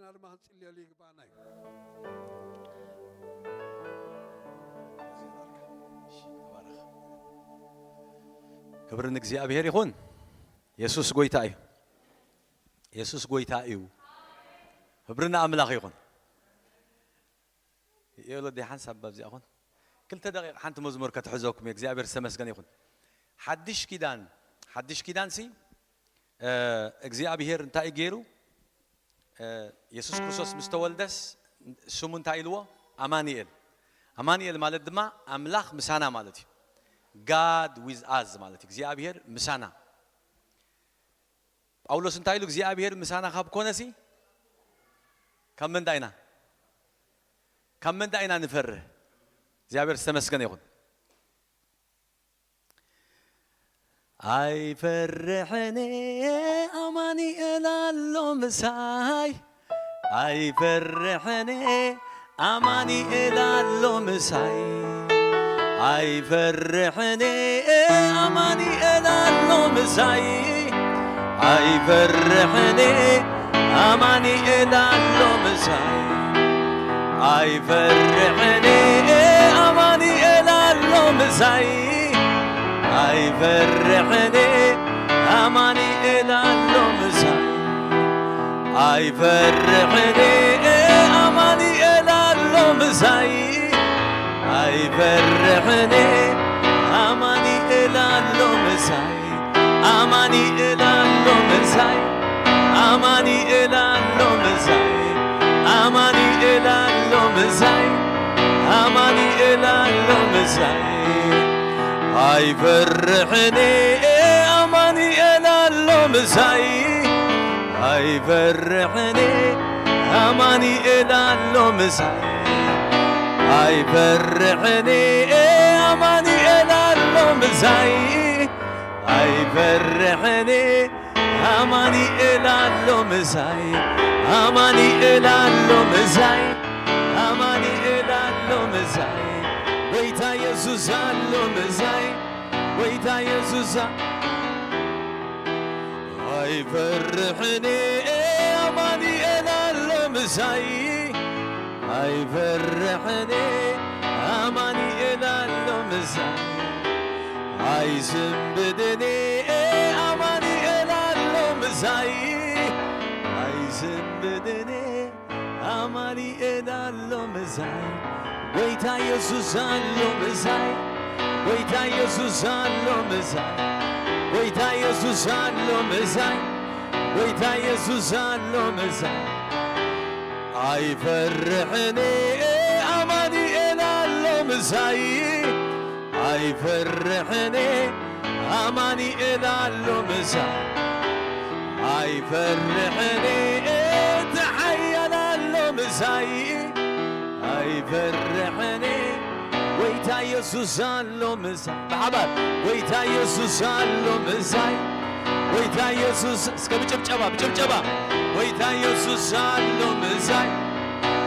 ና ድማ ክንጽልየሉ ይግባና እዩ። ክብሪ ንእግዚኣብሔር ይኹን። የሱስ ጎይታ እዩ። የሱስ ጎይታ እዩ። ክብሪ ንኣምላኽ ይኹን። የሎዲ ሓንሳብ ኣብዚኣ ኹን። ክልተ ደቂቕ ሓንቲ መዝሙር ከትሕዘኩም እየ። እግዚኣብሔር ዝተመስገነ ይኹን። ሓድሽ ኪዳን፣ ሓድሽ ኪዳን ሲ፣ እ፣ እግዚኣብሔር እንታይ እዩ ገይሩ? እ፣ የሱስ ክርስቶስ ምስ ተወልደስ ስሙ እንታይ ኢልዎ? ኣማኑኤል። ኣማኑኤል ማለት ድማ ኣምላኽ ምሳና ማለት እዩ። God with us ማለት እዩ። እግዚኣብሔር ምሳና። ጳውሎስ እንታይ ኢሉ? እግዚኣብሔር ምሳና ካብ ኮነሲ ካብ መን ዳኣ ኢና? ካብ መን ዳኣ ኢና ንፈርህ? እግዚኣብሔር ዝተመስገነ ይኹን። ኣይፈርሕን፣ ኣማኑኤል ኣሎ ምሳይ። ኣይፈርሕን፣ ኣማኑኤል ኣሎ ምሳይ። ኣይፈርሕን፣ ኣማኑኤል ኣሎ ምሳይ። ኣይፈርሕን፣ ኣማኑኤል ኣሎ ምሳይ። ኣይፈርሕን፣ ኣማኑኤል ኣሎ ምሳይ። ኣይፈርሕን፣ ኣማኑኤል ኣሎ ምሳይ። ኣይፈርሕን፣ ኣማኑኤል ኣሎ ምሳይ። ኣይፈርሕን፣ ኣማኑኤል ኣሎ ምሳይ። ኣማኑኤል ኣሎ ምሳይ። ኣማኑኤል ኣሎ ምሳይ። ኣማኑኤል ኣሎ ምሳይ። ኣማኑኤል ኣሎ ምሳይ። ኣይፈርሕን፣ ኣማኑኤል ኣሎ ምሳይ። ኣይፈርሕን፣ ኣማኑኤል ኣሎ ምሳይ። ኣይፈርሕን፣ ኣማኑኤል ኣሎ ምሳይ። ኣይፈርሕን፣ ኣማኑኤል ኣሎ ምሳይ። ኣማኑኤል ኣሎ ምሳይ። ኣማኑኤል ኣሎ ምሳይ። ጎይታ የሱስ ኣሎ ምሳይ። ጎይታ የሱስ ኣ-፣ ኣይፈርሕን፣ ኣማኑኤል ኣሎ ምሳይ። ኣይፈርሕን፣ ኣማኑኤል ኣሎ ምሳይ። ኣይስንብድን፣ ኣማኑኤል ኣሎ ምሳይ። ኣይስንብድን፣ ኣማኑኤል ኣሎ ምሳይ። ጎይታ የሱስ ኣሎ ምሳይ። ጎይታ የሱስ ኣሎ ምሳይ። ጎይታ የሱስ ኣሎ ምሳይ። ጎይታ የሱስ ኣሎ ምሳይ። ኣይፈርሕን፣ ኣማኑኤል ኣሎ ምሳይ። ኣይፈርሕን፣ ኣማኑኤል ኣሎ ምሳይ። ኣይፈርሕን፣ እቲ ሓያል ኣሎ ምሳይ። ኣይፈርሕን፣ ጎይታ የሱስ ኣሎ ምሳይ። ብሓባር፣ ጎይታ የሱስ ኣሎ ምሳይ። ጎይታ የሱስ፣ እስከ ብጭብጨባ፣ ብጭብጨባ። ጎይታ የሱስ ኣሎ ምሳይ።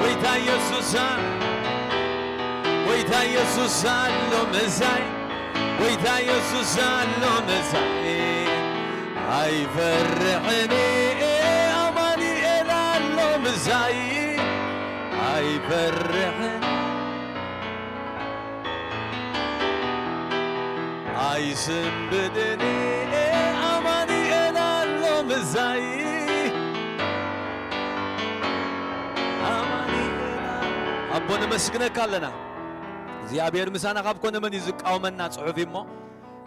ጎይታ የሱስ ኣ-፣ ጎይታ የሱስ ኣሎ ምሳይ። ጎይታ የሱስ ኣሎ ምሳይ። ኣይፈርሕን፣ ኣማኑኤል ኣሎ ምሳይ። ኣይፈርሕን፣ ኣይስንብድን፣ ኣማኑኤል ኣሎ ምሳይ። ኣማኑኤል ኣሎ። ኣቦ፣ ነመስግነካ ኣለና። እግዚኣብሔር ምሳና ካብ ኮነ መን እዩ ዝቃወመና? ጽሑፍ እዩ እሞ፣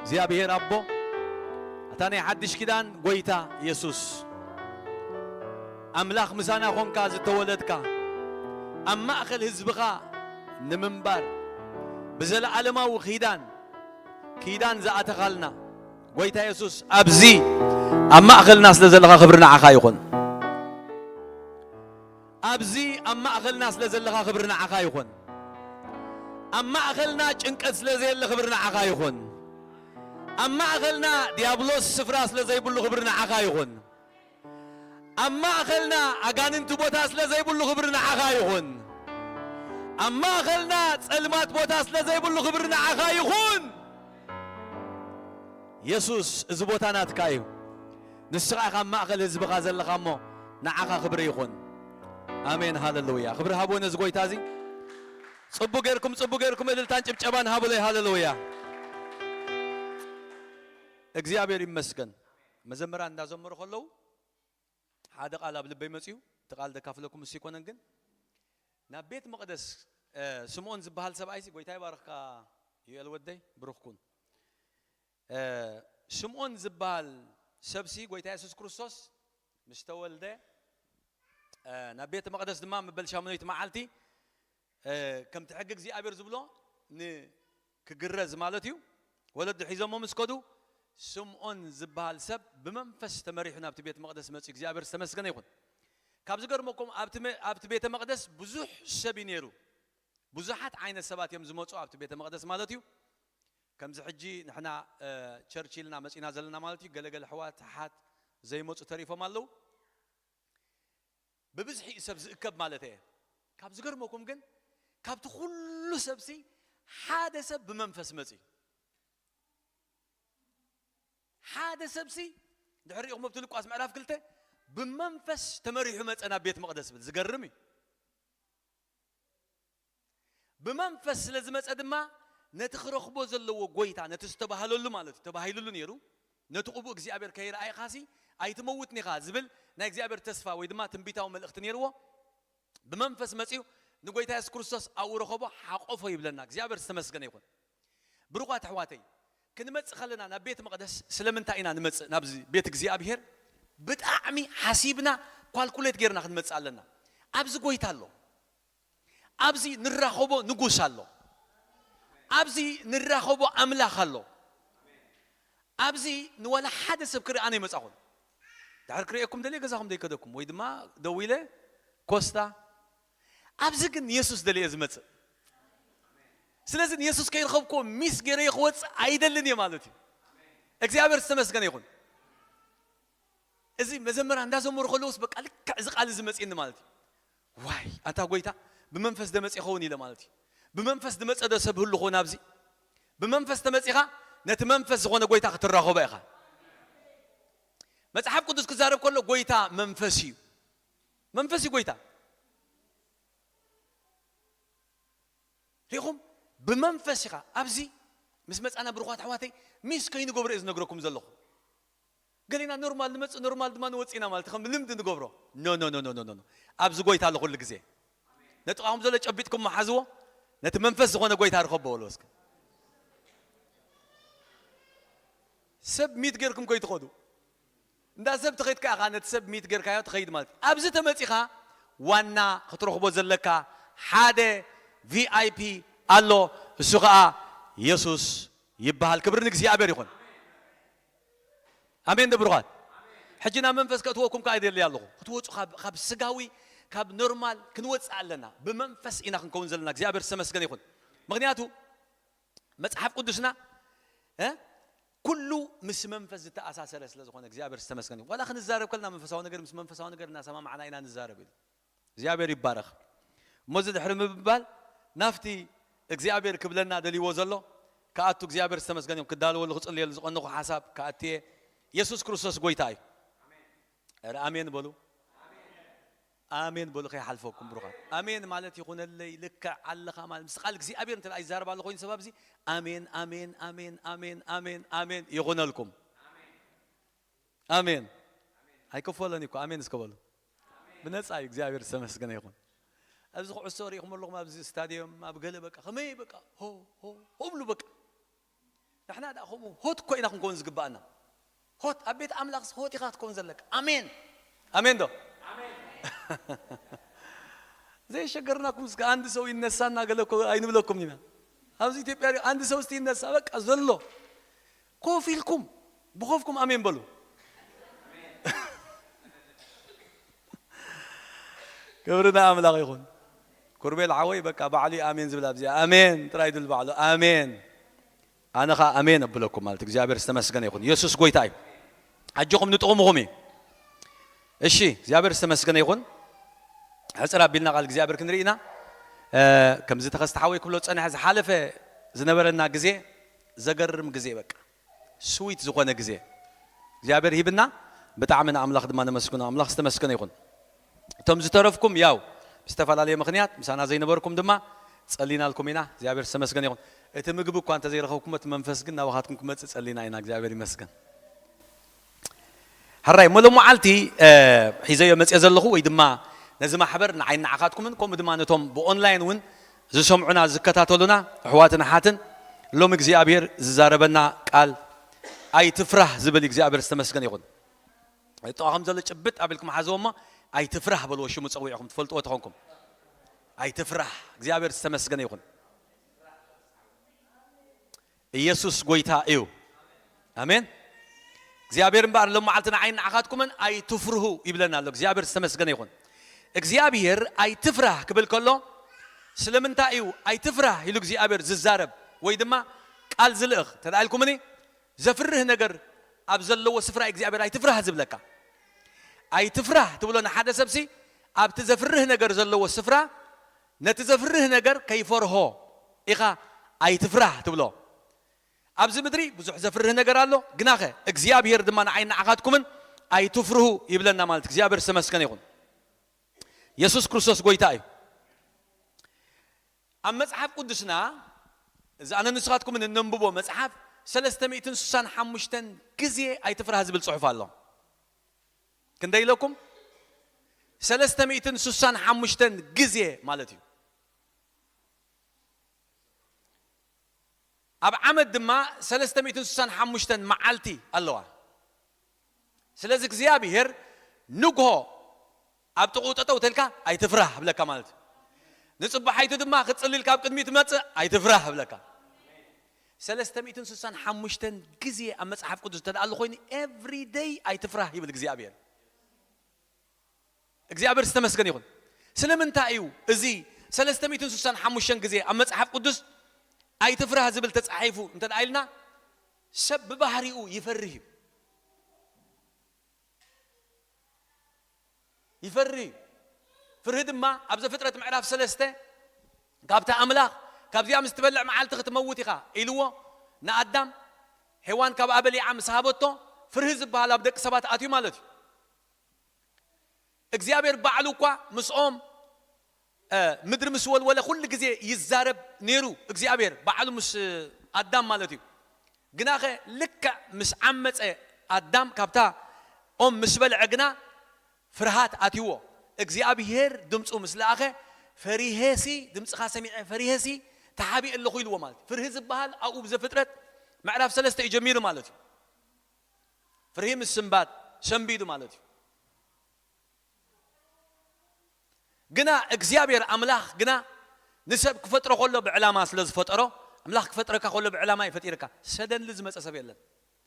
እግዚኣብሔር ኣቦ፣ ኣታ ናይ ሓድሽ ኪዳን ጎይታ የሱስ፣ ኣምላኽ ምሳና ኾንካ ዝተወለድካ፣ ኣብ ማእከል ህዝብኻ ንምንባር፣ ብዘለዓለማዊ ኪዳን፣ ኪዳን ዝኣተኻልና ጎይታ የሱስ፣ ኣብዚ ኣብ ማእከልና ስለ ዘለኻ ክብሪ ንዓኻ ይኹን። ኣብዚ ኣብ ማእከልና ስለ ዘለኻ ክብሪ ንዓኻ ይኹን። ኣብ ማእከልና ጭንቀት ስለ ዘየለ ክብሪ ንዓኻ ይኹን። ኣብ ማእከልና ዲያብሎስ ስፍራ ስለ ዘይብሉ ክብሪ ንዓኻ ይኹን። ኣብ ማእከልና ኣጋንንቲ ቦታ ስለ ዘይብሉ ክብሪ ንዓኻ ይኹን። ኣብ ማእከልና ጸልማት ቦታ ስለ ዘይብሉ ክብሪ ንዓኻ ይኹን። የሱስ፣ እዚ ቦታ ናትካ እዩ። ንስኻ ኢኻ ኣብ ማእከል ህዝብኻ ዘለኻ እሞ፣ ንዓኻ ክብሪ ይኹን። ኣሜን፣ ሃለሉያ። ክብሪ ሃቦ ነዚ ጎይታ እዚ። ጽቡ ጌርኩም፣ ጽቡ ጌርኩም እልልታን ጭብጨባን ሃቡለይ። ሃለሉያ። እግዚኣብሔር ይመስገን። መዘምራን እንዳዘመሩ ከለዉ ሓደ ቃል ኣብ ልበይ መጽዩ፣ እቲ ቃል ደካፍለኩም ምስ ይኮነን ግን ናብ ቤት መቕደስ፣ እ፣ ስምዖን ዝበሃል ሰብኣይሲ፣ ጎይታ ይባርኽካ ዩኤል ወደይ፣ ብሩኽ ኩን። እ፣ ስምዖን ዝበሃል ሰብሲ ጎይታ የሱስ ክርስቶስ ምስ ተወልደ፣ እ፣ ናብ ቤተ መቕደስ ድማ መበል ሻምነይቲ መዓልቲ፣ እ፣ ከምቲ ሕጊ እግዚኣብሔር ዝብሎ ንክግረዝ ማለት እዩ። ወለዱ ሒዞሞ ምስ ከዱ፣ ስምዖን ዝበሃል ሰብ ብመንፈስ ተመሪሑ ናብቲ ቤተ መቕደስ መጽኡ። እግዚኣብሔር ዝተመስገነ ይኹን። ካብ ዝገርመኩም፣ ኣብቲ መ-፣ ኣብቲ ቤተ መቕደስ ብዙሕ ሰብ እዩ ነይሩ። ብዙሓት ዓይነት ሰባት እዮም ዝመጹ ኣብቲ ቤተ መቕደስ ማለት እዩ። ከምዚ ሕጂ ንሕና፣ እ፣ ቸርች ኢልና መጺና ዘለና ማለት እዩ። ገለገለ ኣሕዋት፣ ኣሓት ዘይመጹ ተሪፎም ኣለዉ። ብብዝሒ እዩ ሰብ ዝእከብ ማለት እየ። ካብ ዝገርመኩም ግን፣ ካብቲ ኩሉ ሰብሲ ሓደ ሰብ ብመንፈስ መጺ። ሓደ ሰብሲ ድሕሪ ኢኹም ኣብቲ ሉቃስ ምዕራፍ ክልተ ብመንፈስ ተመሪሑ መጸ ናብ ቤት መቕደስ ብል። ዝገርም እዩ። ብመንፈስ ስለ ዝመጸ ድማ ነቲ ክረኽቦ ዘለዎ ጎይታ፣ ነቲ ዝተባህለሉ ማለት እዩ፣ ተባሂሉሉ ነይሩ። ነቲ ቅቡእ እግዚኣብሔር ከይረኣይኻሲ ኣይትመውትን ኢኻ ዝብል ናይ እግዚኣብሔር ተስፋ ወይ ድማ ትንቢታዊ መልእኽቲ ነይርዎ። ብመንፈስ መጺኡ ንጎይታ የሱስ ክርስቶስ ኣብኡ ረኸቦ፣ ሓቆፎ ይብለና። እግዚኣብሔር ዝተመስገነ ይኹን። ብሩኻት ኣሕዋተይ፣ ክንመጽእ ከለና ናብ ቤት መቕደስ ስለምንታይ ኢና ንመጽእ? ናብዚ ቤት እግዚኣብሔር ብጣዕሚ ሓሲብና፣ ኳልኩሌት ጌርና ክንመጽእ ኣለና። ኣብዚ ጎይታ ኣሎ። ኣብዚ ንራኸቦ ንጉስ ኣሎ። ኣብዚ ንራኸቦ ኣምላኽ ኣሎ። ኣብዚ ንዋላ ሓደ ሰብ ክርኢ ኣነ ኣይመጻኹን። ድሕር ክርእየኩም ደልየ ገዛኹም ደይከደኩም፣ ወይ ድማ ደዊለ ኮስታ። ኣብዚ ግን ንየሱስ ደልየ ዝመጽእ። ስለዚ ንየሱስ ከይረኸብኩዎ ሚስ ገይረዮ ክወጽእ ኣይደልን እየ ማለት እዩ። እግዚኣብሔር ዝተመስገነ ይኹን። እዚ መዘምራን እንዳዘመሩ ከለውስ በቃ ልክዕ እዚ ቃል እዚ መጽእኒ ማለት እዩ። ዋይ፣ ኣንታ ጎይታ፣ ብመንፈስ ደመጽ ይኸውን ኢለ ማለት እዩ። ብመንፈስ ድመጸ ዶ ሰብ ህሉ ኾን ኣብዚ? ብመንፈስ ተመጺኻ ነቲ መንፈስ ዝኾነ ጎይታ ክትራኸቦ ኢኻ። መጽሓፍ ቅዱስ ክዛረብ ከሎ ጎይታ መንፈስ እዩ። መንፈስ እዩ ጎይታ። ሪኹም? ብመንፈስ ኢኻ ኣብዚ ምስ መጻና ብሩኻት ኣሕዋተይ፣ ሚስ ከይንገብሮ እየ ዝነግረኩም ዘለኹ። ገሊና ኖርማል ንመጽእ፣ ኖርማል ድማ ንወጽእ ኢና ማለት ከም ልምዲ ንገብሮ። ኖ፣ ኖ፣ ኖ፣ ኖ፣ ኖ፣ ኖ። ኣብዚ ጎይታ ኣሎ ኩሉ ግዜ። ነጥቓኹም ዘሎ ጨቢጥኩም መሓዝዎ፣ ነቲ መንፈስ ዝኾነ ጎይታ ርኸቦ በሉ እስኪ። ሰብ ሚት ጌርኩም ከይትኸዱ። እንዳ ሰብ ትኸይድ ከኣ ነቲ ሰብ ሚት ጌርካዮ ትኸይድ ማለት እዩ። ኣብዚ ተመጺኻ ዋና ክትረኽቦ ዘለካ ሓደ ቪ ኣይ ፒ ኣሎ፣ እሱ ኸኣ የሱስ ይበሃል። ክብሪ ንእግዚኣብሔር ይኹን። ኣሜን ዶ ብሩኻት? ሕጂ ናብ መንፈስ ከእትወኩም ከኣ ይደሊ ኣለኹ። ክትወጹ ካብ፣ ካብ ስጋዊ፣ ካብ ኖርማል ክንወጽእ ኣለና። ብመንፈስ ኢና ክንከውን ዘለና። እግዚኣብሔር ዝተመስገነ ይኹን። ምኽንያቱ መጽሓፍ ቅዱስና፣ እ፣ ኩሉ ምስ መንፈስ ዝተኣሳሰረ ስለ ዝኾነ እግዚኣብሔር ዝተመስገነ ይኹን። ዋላ ክንዛረብ ከለና መንፈሳዊ ነገር ምስ መንፈሳዊ ነገር እናሰማማዕና ኢና ንዛረብ ኢሉ። እግዚኣብሔር ይባረኽ። እሞ እዚ ድሕሪ ምባል ናብቲ እግዚኣብሔር ክብለና ደልይዎ ዘሎ ክኣቱ እግዚኣብሔር ዝተመስገነ ይኹን። ክዳለወሉ ክጽልየሉ ዝቐነኹ ሓሳብ ክኣትየ የሱስ ክርስቶስ ጎይታ እዩ። ኧረ ኣሜን በሉ። ኣሜን በሉ፣ ከይሓልፈኩም ብሩኻት። ኣሜን ማለት ይኹነለይ፣ ልክዕ ኣለኻ ማለት፣ ምስ ቃል እግዚኣብሔር እንተ ደኣ ይዛረብ ኣሎ ኮይኑ ሰብ ኣብዚ ኣሜን፣ ኣሜን፣ ኣሜን፣ ኣሜን፣ ኣሜን፣ ኣሜን ይኹነልኩም። ኣሜን። ኣይከፈሎን እኮ፣ ኣሜን እስከ በሉ። ብነጻ እዩ፣ እግዚኣብሔር ዝተመስገነ ይኹን። ኣብዚ ኩዕሶ ርኢኹም ኣለኹም፣ ኣብዚ ስታድዮም፣ ኣብ ገለ በቃ፣ ከመይ በቃ፣ ሆ፣ ሆ፣ ሆ ብሉ በቃ። ንሕና ደኣ ከምኡ ሆት እኮ ኢና ክንከውን ዝግባኣና። ሆት ኣብ ቤት ኣምላኽስ ሆት ኢኻ ክትከውን ዘለካ። ኣሜን። ኣሜን ዶ? ዘይሸገርናኩም እስከ አንድ ሰው ይነሳና ገለ እኮ ኣይንብለኩም ኢና። ኣብዚ ኢትዮጵያ አንድ ሰው እስቲ ይነሳ፣ በቃ ዘሎ ኮፍ ኢልኩም ብኾፍኩም ኣሜን በሉ። ክብሪ ንኣምላኽ ይኹን። ኩርቤል ሓወይ በቃ ባዕሉ እዩ ኣሜን ዝብል ኣብዚ። ኣሜን ጥራይ ድብል ባዕሉ። ኣሜን። ኣነ ኸኣ ኣሜን እብለኩም ማለት እግዚኣብሔር ዝተመስገነ ይኹን። የሱስ ጎይታ እዩ። ኣጆኹም ንጥቕምኹም እዩ። እሺ፣ እግዚኣብሔር ዝተመስገነ ይኹን። ሕጽር ኣቢልና ቃል እግዚኣብሔር ክንርኢ ኢና። እ፣ ከምዚ ተኸስተ ሓወይ ክብሎ ዝጸንሐ ዝሓለፈ ዝነበረና ግዜ ዘገርም ግዜ በቃ ስዊት ዝኾነ ግዜ እግዚኣብሔር ሂብና። ብጣዕሚ ንኣምላኽ ድማ ነመስግኖ። ኣምላኽ ዝተመስገነ ይኹን። እቶም ዝተረፍኩም ያው ብዝተፈላለየ ምኽንያት ምሳና ዘይነበርኩም ድማ ጸሊናልኩም ኢና። እግዚኣብሔር ዝተመስገነ ይኹን። እቲ ምግቢ እኳ እንተዘይረኸብኩሞ፣ እቲ መንፈስ ግን ናባኻትኩም ክመጽእ ጸሊና ኢና። እግዚኣብሔር ይመስገን። ሕራይ፣ መሎ መዓልቲ፣ እ፣ ሒዘዮ መጽየ ዘለኹ፣ ወይ ድማ ነዚ ማሕበር ንዓይ ንዓኻትኩምን፣ ከምኡ ድማ ነቶም ብኦንላይን እውን ዝሰምዑና፣ ዝከታተሉና ኣሕዋትን ኣሓትን፣ ሎሚ እግዚኣብሔር ዝዛረበና ቃል ኣይትፍራህ ዝብል እዩ። እግዚኣብሔር ዝተመስገነ ይኹን። ጥቓኹም ዘሎ ጭብጥ ኣቢልኩም ሓዝዎ እሞ፣ ኣይትፍራህ በልዎ፣ ሽሙ ጸዊዕኹም ትፈልጥዎ ተኾንኩም። ኣይትፍራህ። እግዚኣብሔር ዝተመስገነ ይኹን። ኢየሱስ ጎይታ እዩ። ኣሜን። እግዚኣብሔር እምበኣር ሎም መዓልቲ ንዓይ ንዓኻትኩምን ኣይትፍርሁ ይብለና ኣሎ። እግዚኣብሔር ዝተመስገነ ይኹን። እግዚኣብሔር ኣይትፍራህ ክብል ከሎ፣ ስለምንታይ እዩ ኣይትፍራህ ኢሉ እግዚኣብሔር ዝዛረብ ወይ ድማ ቃል ዝልእኽ? ተዳኢልኩምኒ? ዘፍርህ ነገር ኣብ ዘለዎ ስፍራ እግዚኣብሔር ኣይትፍራህ ዝብለካ። ኣይትፍራህ ትብሎ ንሓደ ሰብሲ፣ ኣብቲ ዘፍርህ ነገር ዘለዎ ስፍራ፣ ነቲ ዘፍርህ ነገር ከይፈርሆ ኢኻ ኣይትፍራህ ትብሎ። ኣብዚ ምድሪ ብዙሕ ዘፍርህ ነገር ኣሎ፣ ግናኸ እግዚኣብሔር ድማ ንዓይ ንዓኻትኩምን ኣይትፍርሁ ይብለና ማለት። እግዚኣብሔር ዝተመስገነ ይኹን። የሱስ ክርስቶስ ጎይታ እዩ። ኣብ መጽሓፍ ቅዱስና፣ እዚ ኣነ ንስኻትኩምን እነንብቦ መጽሓፍ፣ ሰለስተ ሚእትን ስሳን ሓሙሽተን ግዜ ኣይትፍራህ ዝብል ጽሑፍ ኣሎ። ክንደይ ኢለኩም? ሰለስተ ሚእትን ስሳን ሓሙሽተን ግዜ ማለት እዩ። ኣብ ዓመት ድማ ሰለስተ ሚእትን ስሳን ሓሙሽተን መዓልቲ ኣለዋ። ስለዚ እግዚኣብሔር ንግሆ ኣብ ጥቕኡ ጠጠው ተልካ ኣይትፍራህ ብለካ ማለት እዩ። ንጽባሓይቱ ድማ ክትጽልል ካብ ቅድሚት ትመጽእ ኣይትፍራህ ብለካ። ሰለስተ ሚእትን ስሳን ሓሙሽተን ግዜ ኣብ መጽሓፍ ቅዱስ እንተ ደኣ ኣሎ ኮይኑ፣ ኤቭሪ ደይ ኣይትፍራህ ይብል እግዚኣብሔር። እግዚኣብሔር ዝተመስገን ይኹን። ስለምንታይ እዩ እዚ ሰለስተ ሚእትን ስሳን ሓሙሽተን ግዜ ኣብ መጽሓፍ ቅዱስ ኣይትፍራህ ዝብል ተጻሒፉ እንተ ደኣ ኢልና፣ ሰብ ብባህሪኡ ይፈርህ እዩ። ይፈርህ እዩ። ፍርሂ ድማ ኣብ ዘፍጥረት ምዕራፍ ሰለስተ፣ ካብታ ኣምላኽ፣ "ካብዚኣ ምስ ትበልዕ መዓልቲ ክትመውት ኢኻ" ኢልዎ ንኣዳም። ሄዋን ካብኣ በሊዓ ምስ ሃበቶ፣ ፍርሂ ዝበሃል ኣብ ደቂ ሰባት ኣትዩ ማለት እዩ። እግዚኣብሔር ባዕሉ እኳ ምስኦም፣ እ፣ ምድሪ ምስ ወልወለ ኩሉ ግዜ ይዛረብ ነይሩ እግዚኣብሔር ባዕሉ ምስ ኣዳም ማለት እዩ። ግናኸ ልክዕ ምስ ዓመፀ ኣዳም ካብታ ኦም ምስ በልዐ ግና ፍርሃት ኣትይዎ። እግዚኣብሔር ድምፁ ምስ ለኣኸ፣ "ፈሪሄሲ፣ ድምፅኻ ሰሚዐ ፈሪሄሲ ተሓቢኤ ኣለኹ" ኢልዎ ማለት እዩ። ፍርሂ ዝበሃል ኣብኡ ብዘፍጥረት ምዕራፍ ሰለስተ እዩ ጀሚሩ ማለት እዩ። ፍርሂ ምስንባድ ሰንቢዱ ማለት እዩ። ግና እግዚኣብሔር ኣምላኽ ግና ንሰብ ክፈጥሮ ከሎ ብዕላማ ስለ ዝፈጠሮ፣ ኣምላኽ ክፈጥረካ ከሎ ብዕላማ እዩ ፈጢርካ። ሰደንሊ ዝመፀ ሰብ የለን።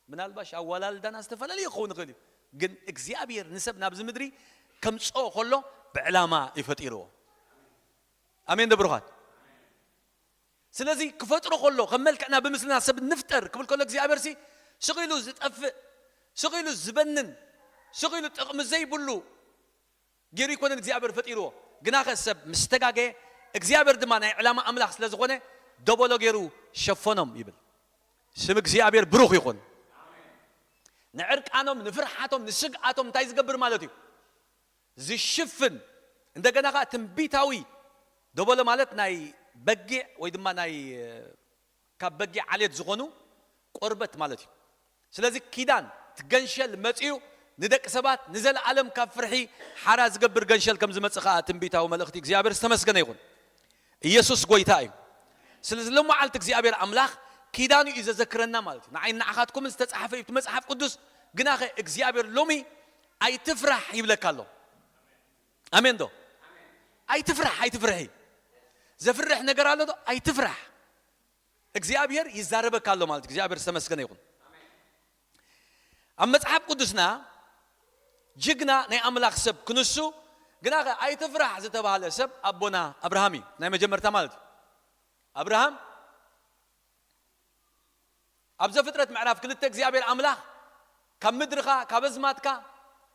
ምናልባሽ ኣወላልዳና ዝተፈላለየ ክኸውን ይኽእል እዩ። ግን እግዚኣብሔር ንሰብ ናብዚ ምድሪ ከምፅኦ ከሎ ብዕላማ እዩ ፈጢርዎ። ኣሜን ዶ ብሩኻት? ስለዚ ክፈጥሮ ከሎ፣ "ከም መልክዕና ብምስልና ሰብ ንፍጠር" ክብል ከሎ እግዚኣብሔር ሲ ስቕ ኢሉ ዝጠፍእ፣ ስቕ ኢሉ ዝበንን፣ ስቕ ኢሉ ጥቕሚ ዘይብሉ ገይሩ ኣይኮነን እግዚኣብሔር ፈጢርዎ። ግናኸ ሰብ ምስ ተጋገየ፣ እግዚኣብሔር ድማ ናይ ዕላማ ኣምላኽ ስለ ዝኾነ፣ ደበሎ ገይሩ ሸፈኖም ይብል። ስም እግዚኣብሔር ብሩኽ ይኹን። ንዕርቃኖም፣ ንፍርሓቶም፣ ንስግኣቶም እንታይ ዝገብር ማለት እዩ? ዝሽፍን። እንደገና ኸዓ ትንቢታዊ ደበሎ ማለት ናይ በጊዕ ወይ ድማ ናይ፣ ካብ በጊዕ ዓሌት ዝኾኑ ቆርበት ማለት እዩ። ስለዚ ኪዳን፣ እቲ ገንሸል መጺኡ ንደቂ ሰባት ንዘለኣለም ካብ ፍርሒ ሓራ ዝገብር ገንሸል ከም ዝመጽእ ኸዓ ትንቢታዊ መልእኽቲ። እግዚኣብሔር ዝተመስገነ ይኹን። ኢየሱስ ጎይታ እዩ። ስለዚ ሎመዓልቲ እግዚኣብሔር ኣምላኽ ኪዳኑ እዩ ዘዘክረና ማለት እዩ። ንዓይ ንዓኻትኩምን ዝተጻሕፈ እዩ እቲ መጽሓፍ ቅዱስ። ግናኸ እግዚኣብሔር ሎሚ "ኣይትፍራሕ" ይብለካ ኣሎ። ኣሜን ዶ? "ኣይትፍራሕ፣ ኣይትፍርሒ። ዘፍርሕ ነገር ኣሎ ዶ? ኣይትፍራሕ። እግዚኣብሔር ይዛረበካ ኣሎ" ማለት እዩ። እግዚኣብሔር ዝተመስገነ ይኹን። ኣብ መጽሓፍ ቅዱስና ጅግና ናይ ኣምላኽ ሰብ ክንሱ፣ ግናኸ "ኣይትፍራሕ" ዝተባህለ ሰብ ኣቦና ኣብርሃም እዩ። ናይ መጀመርታ ማለት እዩ። ኣብርሃም ኣብ ዘፍጥረት ምዕራፍ ክልተ እግዚኣብሔር ኣምላኽ "ካብ ምድርኻ፣ ካብ ኣዝማድካ፣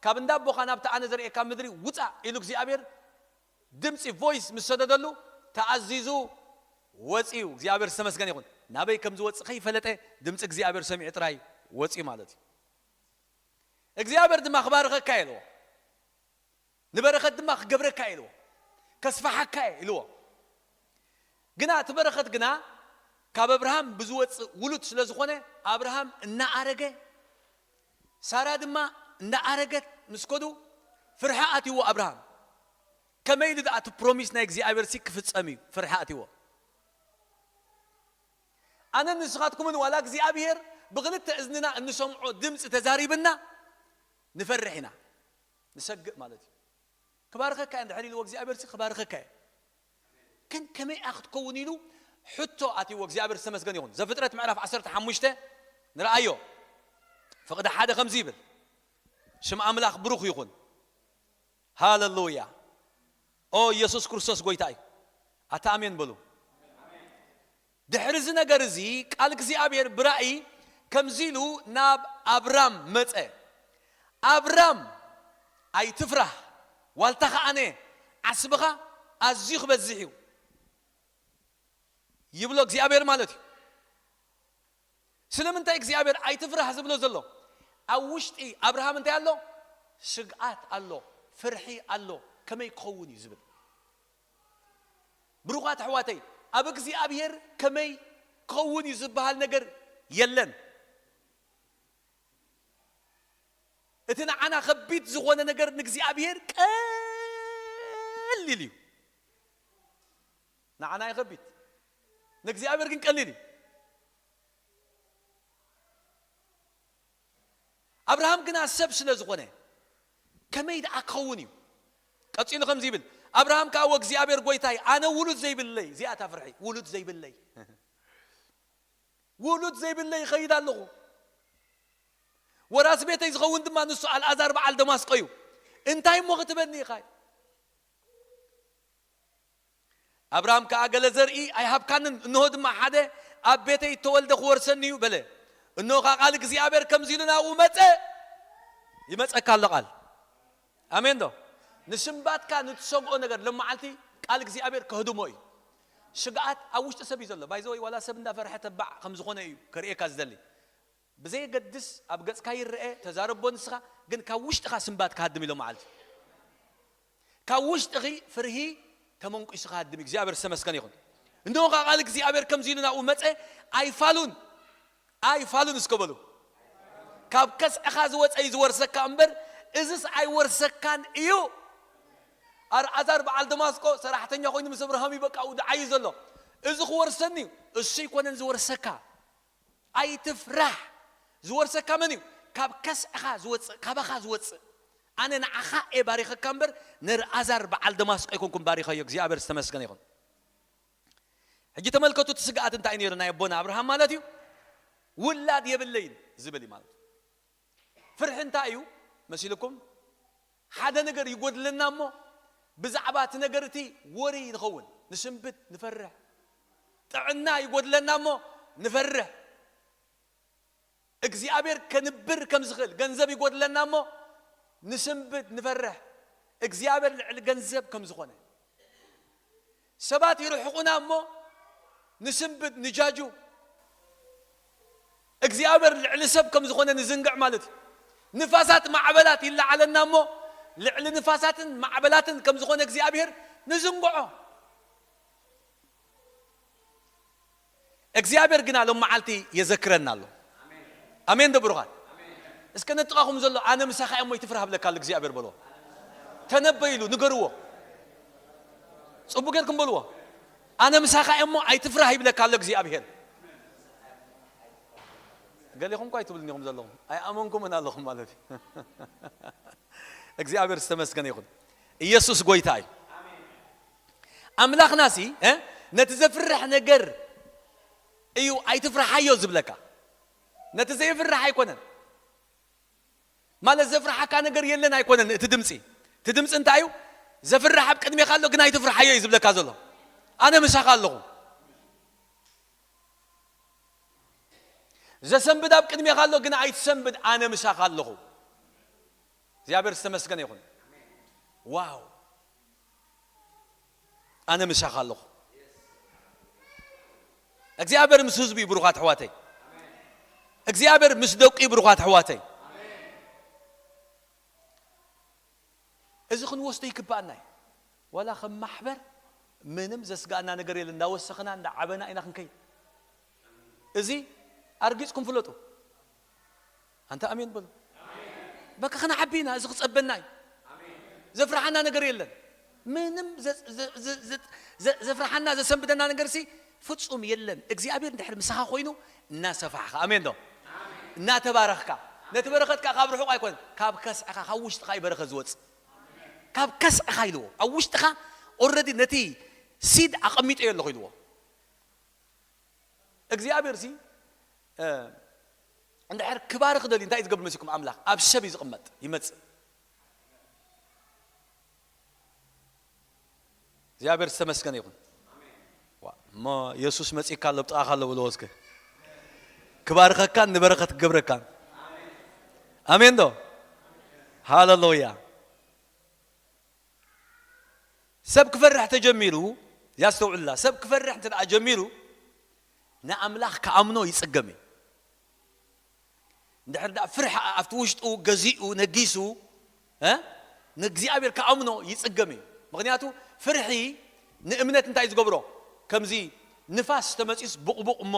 ካብ እንዳ ኣቦኻ ናብቲ ኣነ ዘርእየካ ምድሪ ውጻእ" ኢሉ እግዚኣብሔር ድምፂ፣ ቮይስ ምስ ሰደደሉ ተኣዚዙ ወፂኡ። እግዚኣብሔር ዝተመስገነ ይኹን። ናበይ ከም ዝወፅእ ከይፈለጠ ድምፂ እግዚኣብሔር ሰሚዑ ጥራይ ወፂኡ ማለት እዩ። እግዚኣብሔር ድማ "ክባርኸካ" ኢልዎ። ንበረኸት ድማ "ክገብረካ" ኢልዎ። ከስፍሓካ እየ ኢልዎ። ግና እቲ በረኸት ግና ካብ ኣብርሃም ብዝወፅእ ውሉድ ስለ ዝኾነ ኣብርሃም እናኣረገ ሳራ ድማ እንዳኣረገት ምስ ከዱ ፍርሒ ኣትይዎ ኣብርሃም። ከመይ ኢሉ ደኣ እቲ ፕሮሚስ ናይ እግዚኣብሔር ሲ ክፍጸም እዩ ፍርሒ ኣትይዎ። ኣነን ንስኻትኩምን ዋላ እግዚኣብሔር ብኽልተ እዝንና እንሰምዖ ድምፂ ተዛሪብና ንፈርሕ ኢና፣ ንሰግእ ማለት እዩ። ክባርኸካ እየ እንድሕር ኢልዎ እግዚኣብሔር ሲ ክባርኸካ እየ። ግን ከመይ እያ ክትከውን ኢሉ ሕቶ ኣትይዎ። እግዚኣብሔር ዝተመስገን ይኹን። ዘፍጥረት ምዕራፍ ዓሰርተ ሓሙሽተ ንረኣዮ። ፍቕዲ ሓደ ከምዚ ይብል፣ ሽም ኣምላኽ ብሩኽ ይኹን። ሃለሉያ። ኦ ኢየሱስ ክርስቶስ ጎይታ እዩ። ኣታ ኣሜን በሉ። ድሕሪ እዚ ነገር እዚ ቃል እግዚኣብሔር ብራእይ ከምዚ ኢሉ ናብ ኣብራም መጸ። ኣብራም ኣይትፍራህ፣ ዋልታኻ ኣነ፣ ዓስብኻ ኣዝዩ ክበዝሕ እዩ ይብሎ እግዚኣብሔር ማለት እዩ። ስለምንታይ እግዚኣብሔር ኣይትፍራህ ዝብሎ ዘሎ? ኣብ ውሽጢ ኣብርሃም እንታይ ኣሎ? ስግኣት ኣሎ፣ ፍርሒ ኣሎ። ከመይ ክኸውን እዩ ዝብል። ብሩኻት ኣሕዋተይ፣ ኣብ እግዚኣብሔር ከመይ ክኸውን እዩ ዝበሃል ነገር የለን። እቲ ንዓና ከቢድ ዝኾነ ነገር ንእግዚኣብሔር ቀሊል እዩ። ንዓና እዩ ከቢድ፣ ንእግዚኣብሔር ግን ቀሊል እዩ። ኣብርሃም ግና ሰብ ስለ ዝኾነ ከመይ ደኣ ክኸውን እዩ? ቀጺሉ ከምዚ ይብል፣ ኣብርሃም ከኣ ወእግዚኣብሔር ጐይታይ፣ ኣነ ውሉድ ዘይብለይ፣ እዚኣ እታ ፍርሒ፣ ውሉድ ዘይብለይ፣ ውሉድ ዘይብለይ ይኸይድ ኣለኹ። ወራሲ ቤተይ ዝኸውን ድማ ንሱ ኣልኣዛር በዓል ደማስቆ እዩ። እንታይ እሞ ክትበኒ ኢኻ? ኣብርሃም ከኣ ገለ ዘርኢ ኣይሃብካንን፣ እንሆ ድማ ሓደ ኣብ ቤተይ እተወልደ ክወርሰኒ እዩ በለ። እንሆ ከኣ ቃል እግዚኣብሔር ከምዚ ኢሉ ናብኡ መጸ። ይመጸካ ኣሎ ቃል። ኣሜን ዶ? ንስንባትካ ንትሰግኦ ነገር ለመዓልቲ ቃል እግዚኣብሔር ከህድሞ እዩ። ስግኣት ኣብ ውሽጢ ሰብ እዩ ዘሎ። ባይዘወይ ዋላ ሰብ እንዳፈርሐ ተባዕ ከም ዝኾነ እዩ ከርእየካ ዝደሊ። ብዘየገድስ ኣብ ገጽካ ይረአ፣ ተዛረቦ ንስኻ፣ ግን ካብ ውሽጥኻ ስንባትካ ሃድም ኢሎ መዓልቲ። ካብ ውሽጥኺ ፍርሂ ተመንቂሱ ክሃድም እዩ። እግዚኣብሔር ዝተመስገነ ይኹን። እንሆ ኸዓ ቃል እግዚኣብሔር ከምዚ ኢሉ ናብኡ መጸ፣ ኣይፋሉን፣ ኣይፋሉን እስከ በሉ። ካብ ከስዕኻ ዝወጸ እዩ ዝወርሰካ እምበር፣ እዝስ ኣይወርሰካን እዩ። ኣልዓዛር በዓል ደማስቆ ሰራሕተኛ ኮይኑ ምስ እብርሃም እዩ በቃ ደዓ እዩ ዘሎ። እዚ ክወርሰኒ እዩ፣ እሱ ኣይኮነን ዝወርሰካ። ኣይትፍራህ። ዝወርሰካ መን እዩ? ካብ ከስዕኻ ዝወጽእ፣ ካባኻ ዝወጽእ። ኣነ ንዓኻ እየ ባሪኸካ እምበር፣ ንኣልዓዛር በዓል ደማስቆ ኣይኮንኩን ባሪኸዮ። እግዚኣብሔር ዝተመስገነ ይኹን። ሕጂ ተመልከቱ፣ እቲ ስግኣት እንታይ ነይሩ ናይ ኣቦና ኣብርሃም ማለት እዩ? ውላድ የብለይን ዝብል እዩ ማለት እዩ። ፍርሒ እንታይ እዩ መሲልኩም? ሓደ ነገር ይጎድለና እሞ፣ ብዛዕባ እቲ ነገር እቲ ወሪ ንኸውን፣ ንስንብድ፣ ንፈርሕ። ጥዕና ይጎድለና እሞ፣ ንፈርሕ። እግዚኣብሔር ከንብር ከም ዝኽእል፣ ገንዘብ ይጎድለና እሞ፣ ንስንብድ፣ ንፈርሕ። እግዚኣብሔር ልዕሊ ገንዘብ ከም ዝኾነ። ሰባት ይርሕቑና እሞ፣ ንስንብድ፣ ንጃጁ። እግዚኣብሔር ልዕሊ ሰብ ከም ዝኾነ ንዝንግዕ ማለት እዩ። ንፋሳት ማዕበላት ይለዓለና እሞ፣ ልዕሊ ንፋሳትን ማዕበላትን ከም ዝኾነ እግዚኣብሔር ንዝንግዖ። እግዚኣብሔር ግና ሎም መዓልቲ የዘክረና ኣሎ። ኣሜን ዶ ብሩኻት? እስከ ነጥቓኹም ዘሎ ኣነ ምሳኻ እየ እሞ ኣይትፍራህ ብለካ ኣሎ እግዚኣብሔር በልዎ። ተነበይሉ ንገርዎ። ጽቡቅ ጌርኩም በልዎ። ኣነ ምሳኻ እየ እሞ ኣይትፍራህ ይብለካ ኣሎ እግዚኣብሔር። ገሌኹም እኳ ኣይትብሉን ኢኹም ዘለኹም። ኣይኣመንኩምን ኣለኹም ማለት እዩ። እግዚኣብሔር ዝተመስገነ ይኹን። ኢየሱስ ጎይታ እዩ። ኣምላኽና ሲ፣ እ፣ ነቲ ዘፍርሕ ነገር እዩ ኣይትፍርሓዮ ዝብለካ። ነቲ ዘየፍርሕ ኣይኮነን። ማለት ዘፍርሓካ ነገር የለን ኣይኮነን እቲ ድምፂ። እቲ ድምፂ እንታይ እዩ? ዘፍርሕ ኣብ ቅድሜኻ ኣሎ ግን ኣይትፍርሓዮ እዩ ዝብለካ ዘሎ። ኣነ ምሳኻ ኣለኹ። ዘሰንብድ ኣብ ቅድሜኻ ኣሎ ግን ኣይትሰንብድ፣ ኣነ ምሳኻ ኣለኹ። እግዚኣብሔር ዝተመስገነ ይኹን። ዋው! ኣነ ምሳኻ ኣለኹ። እግዚኣብሔር ምስ ህዝቡ እዩ ብሩኻት ኣሕዋተይ። እግዚኣብሔር ምስ ደቁ እዩ ብሩኻት ኣሕዋተይ። እዚ ክንወስዶ ይግባኣና እዩ። ዋላ ከም ማሕበር ምንም ዘስጋእና ነገር የለን። እንዳወሰኽና እንዳዓበና ኢና ክንከይድ። እዚ ኣርጊጽኩም ፍለጡ። ኣንታ ኣሜን በሉ። በቃ ክንዓቢ ኢና፣ እዚ ክጸበና እዩ። ዘፍርሓና ነገር የለን። ምንም ዘ- ዘ- ዘ- ዘ- ዘ- ዘፍርሓና ዘሰንብደና ነገር ሲ ፍጹም የለን። እግዚኣብሔር እንድሕር ምሳኻ ኮይኑ እናሰፋሕካ፣ ኣሜን ዶ? እናተባረኽካ፣ ነቲ በረኸት ከዓ ካብ ርሑቕ ኣይኮን፣ ካብ ከስዕኻ፣ ካብ ውሽጥኻ እዩ በረኸት ዝወጽእ። ካብ ከስዕኻ ኢልዎ፣ ኣብ ውሽጥኻ ኦረዲ ነቲ ሲድ ኣቐሚጠዮ ኣለኹ ኢልዎ። እግዚኣብሔር ሲ እንድሕር ክባርኽ ደልዩ እንታይ እዩ ዝገብር መሲኩም? ኣምላኽ ኣብ ሰብ እዩ ዝቕመጥ፣ ይመጽእ። እግዚኣብሔር ዝተመስገነ ይኹን። እሞ የሱስ መጺካ ኣሎ፣ ብጥቓኻ ኣሎ ብሎ እስከ። ክባርኸካን ንበረኸት ክገብረካን። ኣሜን ዶ? ሃለሉያ። ሰብ ክፈርሕ ተጀሚሩ፣ ያስተውዕላ፣ ሰብ ክፈርሕ እንተ ደኣ ጀሚሩ ንኣምላኽ ክኣምኖ ይጽገም እዩ። እንድሕር ደኣ ፍርሒ ኣብቲ ውሽጡ ገዚኡ ነጊሱ፣ እ? ንእግዚኣብሔር ክኣምኖ ይጽገም እዩ። ምኽንያቱ ፍርሒ ንእምነት እንታይ ዝገብሮ? ከምዚ ንፋስ ተመጺኡስ ቡቕቡቕ እሞ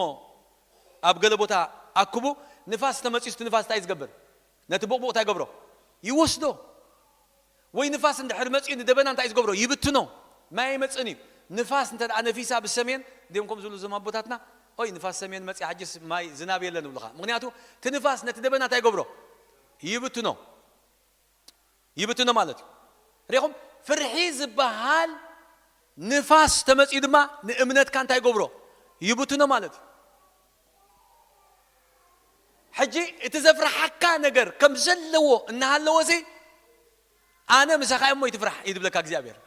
ኣብ ገለ ቦታ ኣክቡ፣ ንፋስ ተመጺኡስ እቲ ንፋስ እንታይ ዝገብር? ነቲ ቡቕቡቕ እንታይ ገብሮ? ይወስዶ። ወይ ንፋስ እንድሕር መጺኡ ንደበና እንታይ ዝገብሮ? ይብትኖ። ማይ ኣይመጽእን እዩ። ንፋስ እንተ ደኣ ነፊሳ ብሰሜን፣ ድዮም ከም ዝብሉ እዞም ኣቦታትና፣ ኦይ ንፋስ ሰሜን መጺኣ ሕጅስ ማይ ዝናብ የለን ይብሉኻ። ምኽንያቱ እቲ ንፋስ ነቲ ደበና እንታይ ይገብሮ? ይብትኖ። ይብትኖ ማለት እዩ። ሪኹም? ፍርሒ ዝበሃል ንፋስ ተመጺኡ ድማ ንእምነትካ እንታይ ይገብሮ? ይብትኖ ማለት እዩ። ሕጂ እቲ ዘፍርሓካ ነገር ከም ዘለዎ እናሃለወ ሲ ኣነ ምሳኻ እሞ ይትፍራሕ እዩ ዝብለካ እግዚኣብሔር።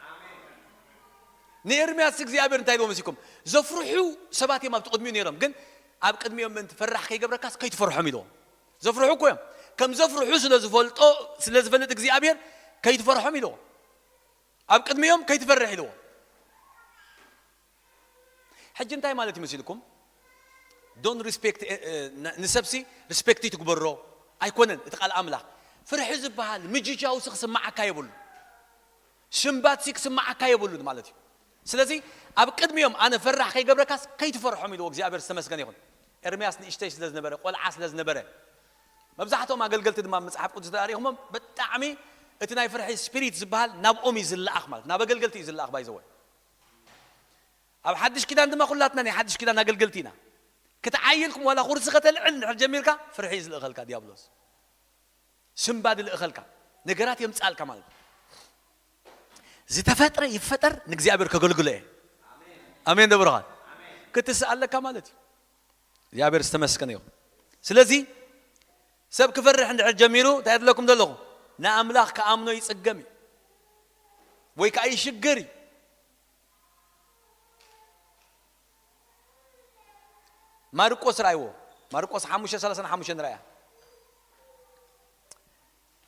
ንኤርምያስ እግዚኣብሔር እንታይ ኢልዎ መሲኩም? ዘፍርሑ ሰባት እዮም ኣብቲ ቅድሚኡ ነይሮም፣ ግን ኣብ ቅድሚኦም ምእንቲ ፈራሕ ከይገብረካስ ከይትፈርሖም ኢልዎ። ዘፍርሑ እኮ እዮም። ከም ዘፍርሑ ስለ ዝፈልጦ፣ ስለ ዝፈልጥ እግዚኣብሔር ከይትፈርሖም ኢልዎ። ኣብ ቅድሚኦም ከይትፈርሕ ኢልዎ። ሕጂ እንታይ ማለት ይመስልኩም? ዶን ሪስፔክት ንሰብሲ ሪስፔክት ትግበሮ ኣይኮነን እቲ ቃል ኣምላኽ። ፍርሒ ዝበሃል ምጅጃውሲ ክስማዓካ የብሉ። ሽምባትሲ ክስማዓካ የብሉን ማለት እዩ። ስለዚ ኣብ ቅድሚኦም ኣነ ፈራሕ ከይገብረካስ ከይትፈርሖም ኢልዎ እግዚኣብሔር ዝተመስገነ ይኹን። ኤርምያስ ንእሽተይ ስለ ዝነበረ፣ ቆልዓ ስለ ዝነበረ፣ መብዛሕትኦም ኣገልገልቲ ድማ መጽሓፍ ቅዱስ ተዳሪኹሞም ብጣዕሚ እቲ ናይ ፍርሒ ስፒሪት ዝበሃል ናብኦም እዩ ዝለኣኽ ማለት ናብ ኣገልገልቲ እዩ ዝለኣኽ ባይዘወ ኣብ ሓድሽ ኪዳን ድማ ኩላትና ናይ ሓድሽ ኪዳን ኣገልገልቲ ኢና ክትዓይልኩም ዋላ ኩርሲ ከተልዕል እንድሕር ጀሚርካ ፍርሒ እዩ ዝልእኸልካ ዲያብሎስ ስምባድ ይልእኸልካ ነገራት የምፃልካ ማለት እዩ ዝተፈጥረ ይፈጠር ንእግዚኣብሔር ከገልግሎ እየ ኣሜን ደብረኻን ክትስእ ኣለካ ማለት እዩ እግዚኣብሔር ዝተመስገነ ይኹን ስለዚ ሰብ ክፈርሕ እንድሕር ጀሚሩ እንታይ እድለኩም ዘለኹ ንኣምላኽ ክኣምኖ ይፅገም እዩ ወይ ከዓ ይሽግር እዩ ማርቆስ ርኣይዎ ማርቆስ ሓሙሽተ ሰላሳ ሓሙሽተ ንርኣያ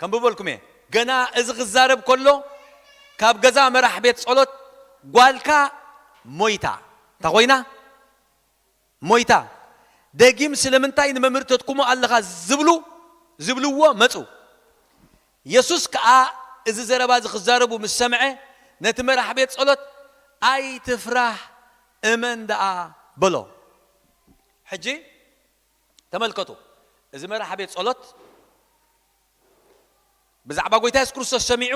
ከንብበልኩም እየ ገና እዚ ክዛረብ ከሎ ካብ ገዛ መራሕ ቤት ጸሎት ጓልካ ሞይታ እንታ ኮይና ሞይታ ደጊም ስለምንታይ ንመምህር ተትኩሞ ኣለኻ ዝብሉ ዝብልዎ መጹ የሱስ ከኣ እዚ ዘረባ እዚ ክዛረቡ ምስ ሰምዐ ነቲ መራሕ ቤት ጸሎት ኣይትፍራህ እመን ደኣ በሎ ሕጂ ተመልከቱ እዚ መራሕ ቤት ጸሎት ብዛዕባ ጎይታ የሱስ ክርስቶስ ሰሚዑ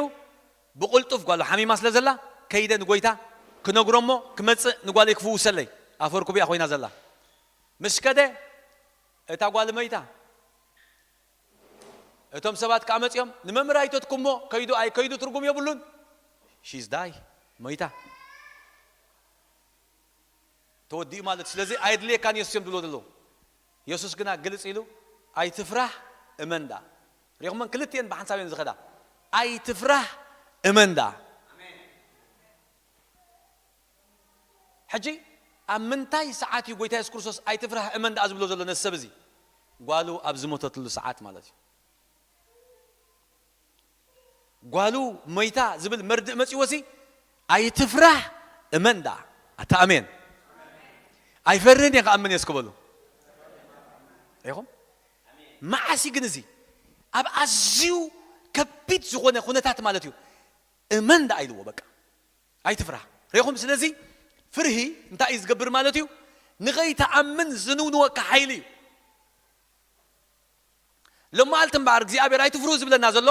ብቕልጡፍ ጓሉ ሓሚማ ስለ ዘላ ከይደ ንጎይታ ክነግሮ እሞ ክመፅእ ንጓለይ ክፍውሰለይ ኣፈርኩ ቢያ ኮይና ዘላ ምስ ከደ እታ ጓል መይታ እቶም ሰባት ከዓ መፂኦም ንመምህር ኣይተትኩሞ ከይዱ ኣይከይዱ ትርጉም የብሉን ሺዝ ዳይ መይታ ተወዲኡ ማለት ስለዚ ኣየድልየካን የሱስ እዮም ዝብሎ ዘለዉ የሱስ ግና ግልፅ ኢሉ ኣይትፍራህ እመን ዳ ሪኹመን ክልትኤን ብሓንሳብ እየን ዝኸዳ ኣይትፍራህ እመን ዳ ሕጂ ኣብ ምንታይ ሰዓት እዩ ጎይታ የሱስ ክርስቶስ ኣይትፍራህ እመን ዳ ዝብሎ ዘሎ ነዚ ሰብ እዚ ጓሉ ኣብ ዝሞተትሉ ሰዓት ማለት እዩ ጓሉ መይታ ዝብል መርድእ መፂዎ ሲ ኣይትፍራህ እመን ዳ ኣታ ኣሜን ኣይፈርህን እየ ከኣምን እየ እስክበሉ ሪኹም መዓሲ ግን እዚ ኣብ ኣዝዩ ከቢድ ዝኾነ ኩነታት ማለት እዩ እመን ዳ ኢልዎ በቃ ኣይትፍራህ። ርኢኹም? ስለዚ ፍርሂ እንታይ እዩ ዝገብር ማለት እዩ? ንኸይትኣምን ዝንውንወካ ሓይሊ እዩ። ሎማዓልቲ እምበኣር እግዚኣብሔር ኣይትፍርሁ ዝብለና ዘሎ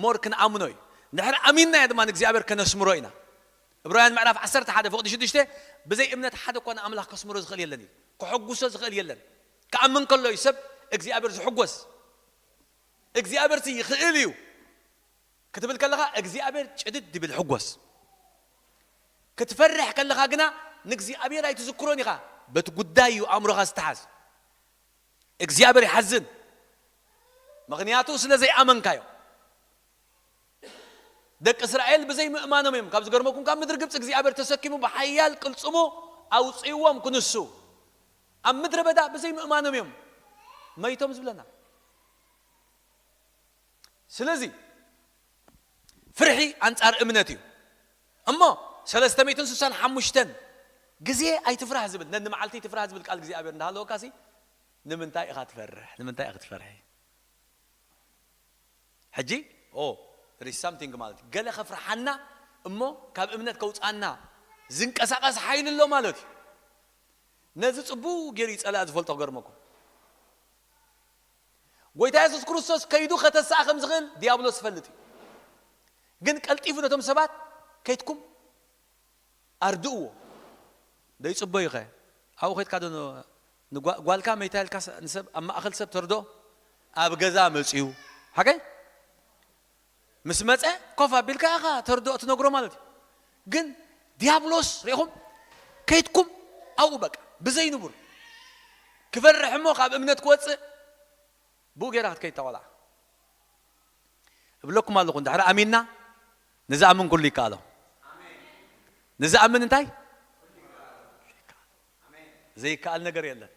ሞር ክንኣምኖ እዩ። እንድሕር ኣሚንናዮ ድማ ንእግዚኣብሔር ከነስምሮ ኢና። ዕብራውያን ምዕራፍ ዓሰርተ ሓደ ፍቕዲ ሽዱሽተ፣ ብዘይ እምነት ሓደ እኳ ንኣምላኽ ከስምሮ ዝኽእል የለን እዩ። ከሐጉሶ ዝኽእል የለን። ክኣምን ከሎ እዩ ሰብ እግዚኣብሔር ዝሕጎስ። እግዚኣብሔር ሲ ይኽእል እዩ ክትብል ከለኻ እግዚኣብሔር ጭድድ ይብል ሕጎስ። ክትፈርሕ ከለኻ ግና ንእግዚኣብሔር ኣይትዝክሮን ኢኻ። በቲ ጉዳይ እዩ ኣእምሮኻ ዝተሓዝ። እግዚኣብሔር ይሓዝን። ምኽንያቱ ስለ ዘይኣመንካዮ። ደቂ እስራኤል ብዘይ ምእማኖም እዮም። ካብ ዝገርመኩም ካብ ምድሪ ግብፂ እግዚኣብሔር ተሰኪሙ ብሓያል ቅልፅሙ ኣውፅእዎም ክንሱ። ኣብ ምድረ በዳ ብዘይ ምእማኖም እዮም መይቶም ዝብለና። ስለዚ ፍርሒ ኣንጻር እምነት እዩ። እሞ ሰለስተ ሚእትን ስሳን ሓሙሽተን ግዜ ኣይትፍራህ ዝብል፣ ነኒ መዓልቲ ኣይትፍራህ ዝብል ቃል እግዚኣብሔር እንዳሃለወካ ሲ ንምንታይ ኢኻ ትፈርሕ? ንምንታይ ኢኻ ትፈርሒ? ሕጂ ኦ there is something ማለት እዩ። ገለ ከፍርሓና እሞ ካብ እምነት ከውፃና ዝንቀሳቐስ ሓይሊ ኣሎ ማለት እዩ። ነዚ ጽቡቕ ገይሩ እዩ ጸላኢ ዝፈልጦ ክገርመኩም። ጎይታ የሱስ ክርስቶስ ከይዱ ከተስኣ ከም ዝኽእል ዲያብሎስ ይፈልጥ እዩ። ግን ቀልጢፉ ነቶም ሰባት ከይድኩም ኣርድእዎ። ዶ ይጽበዩኸ? ኣብኡ ከይድካ ዶ ን-፣ ንጓ-፣ ጓልካ መይታ ኢልካ ስ-፣ ንሰብ ኣብ ማእከል ሰብ ተርዶ ኣብ ገዛ መጽዩ። ሓቀይ? ምስ መጸ ኮፍ ኣቢልካ ኢኻ ተርዶ ትነግሮ ማለት እዩ። ግን ዲያብሎስ ሪኢኹም ከይድኩም ኣብኡ በቃ ብዘይ ንቡር ክፈርሕ እሞ ካብ እምነት ክወጽእ ብኡ ጌራ ክትከይድ እታ ቆልዓ። እብለኩም ኣለኹ እንድሕር ኣሚንና ንዝኣምን ኩሉ ይከኣሎ። ንዝኣምን እንታይ ዘይከኣል ነገር የለን።